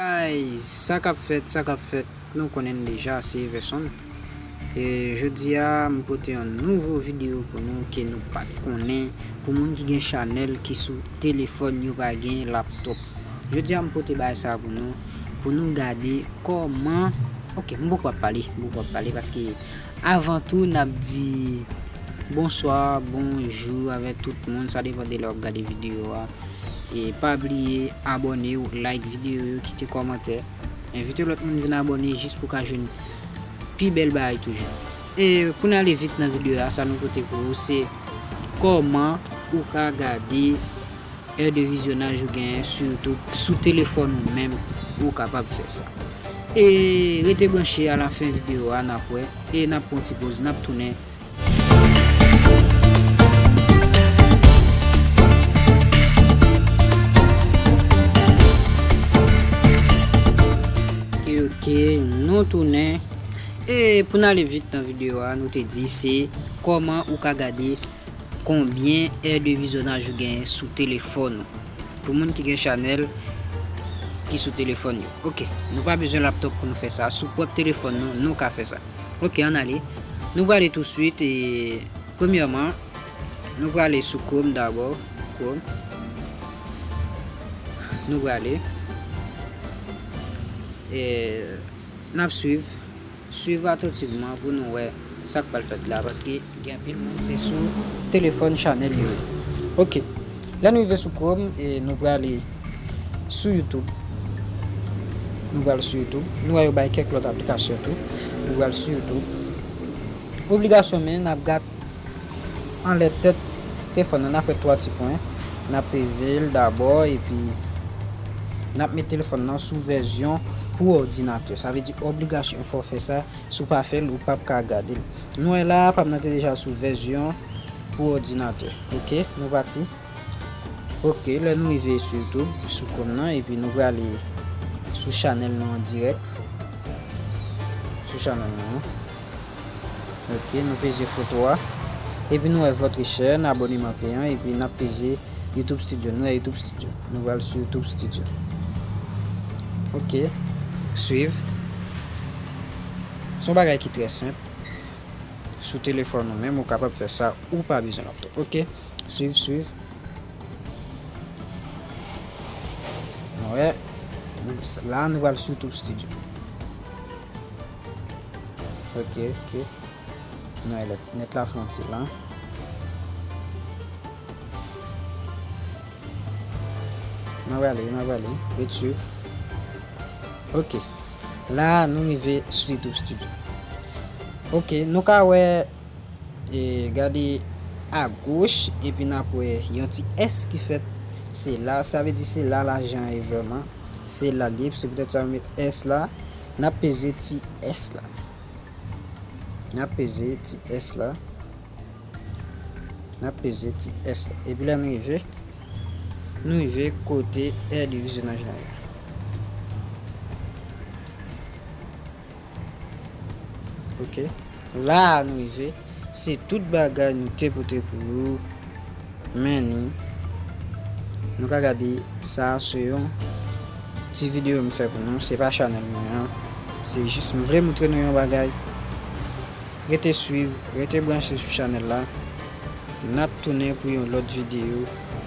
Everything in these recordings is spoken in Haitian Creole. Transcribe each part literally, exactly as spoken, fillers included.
Ay, sa k ap fèt, sa k ap fèt, nou konnen l deja, se Everson. E jodi a, m pote yon nouvo videyo pou nou ke nou pa t konnen. Pou moun ki gen chanèl ki sou telefòn, yo pa gen laptòp. Jodi a, m pote bagay sa pou nou, pou nou gade kòman, ok, m poko ap pale, m poko ap pale paske avan tou, n ap di bonswa, bonjou avèk tout moun, sa depann de lè w ap gade videyo a. E pa bliye abòne w, like videyo yo, kite kòmantè. Envite lòt moun vin abòne jis pou w ka jwenn pi bèl bagay toujou. E pou n ale vit nan videyo a, sa nou pote pou ou se kòman ou ka gade è de vizyonaj ou genyen sou YouTube, sou telefòn ou menm, ou kapab fè sa. E rete branche alafen videyo a, n ap wè, e n ap pran ti poz, n ap tounen. Ok, ok, nou tounen. E pou n ale vit nan videyo a, nou te di se kòman ou ka gade konbyen è de vizyonaj ou genyen sou telefòn ou. Pou moun ki gen chanèl ki sou telefòn yo. Ok, nou pa bezwen laptòp pou nou fè sa. Sou pwòp telefòn nou, nou ka fè sa. Ok, ann ale. Nou prale touswit e premyèman, nou prale sou Chrome dabò. Chrome. Nou prale. E n ap swiv. Swiv atantivman pou nou wè sa k pral fèt la, paske gen anpil moun se sou telefòn chanèl yo ye. Ok. Lè nou rive sou Chrome, e nou prale sou YouTube. Nou pral sou YouTube. Nou wè yo bay kèk lòt aplikasyon tou. Nou pral sou YouTube. Obligasyon men, n ap gad anlè tèt telefòn nan, n ap wè twa ti pwen. N ap peze l dabò, epi n ap met telefòn nan sou vèzyon pou òdinatè. Sa vle di obligasyon fò w fè sa. Si w pa fè l, ou p ap ka gade l. Nou wè la, pa m nan te deja sou vèzyon pou òdinatè. Ok, nou pati. Ok, lè nou rive sou YouTube, sou Chrome nan, epi nou prale sou chanèl nou an dirèk. Sou chanèl nou an. Ok, nou peze foto a. Epi nou wè votre chaîne, aboneman peyan, epi n ap peze YouTube Studio. Nou wè YouTube Studio. Nou pral sou YouTube Studio. Ok, swiv. Se yon bagay ki trè senp. Sou telefòn ou menm, ou kapab fè sa, ou pa bezwen laptòp. Ok, swiv, swiv. Nou wè, la nou pral sou YouTube Studio. Ok, ok. Nou wè lè nèt la fè yon ti lan. N ap prale, n ap prale. Ret swiv. Ok. La, nou rive sou YouTube Studio. Ok, nou ka wè, e, gade agoch, epi n ap wè yon ti S ki fèt. Se la, sa vle di se la lajan an ye vrèman. Se la l ye, se poutèt sa yo met S la. N ap peze ti S la. N ap peze ti S la. N ap peze ti S la. Epi lè nou rive, nou rive kote è de vizyonaj la ye. Ok. La a nou rive. Se tout bagay nou te pote pou ou. Men ni. Nou ka gade sa, se yon ti videyo m fè pou nou. Se pa chanèl mwen an. Se jis m vle montre nou yon bagay. Rete swiv, rete branche sou chanèl la. N ap tounen pou yon lòt videyo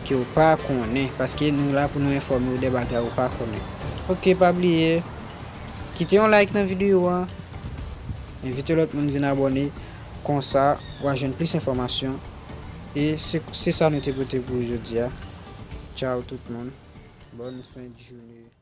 ke w pa konnen, paske nou la pou nou enfòme w de bagay ou pa konnen. Ok, pa bliye, kite yon like nan videyo a, envite lòt moun vin abòne, konsa w a jwenn plis enfòmasyon. E se, se sa nou te pote pou ou jodi a. Tchao tout moun. Bòn fen de jounen.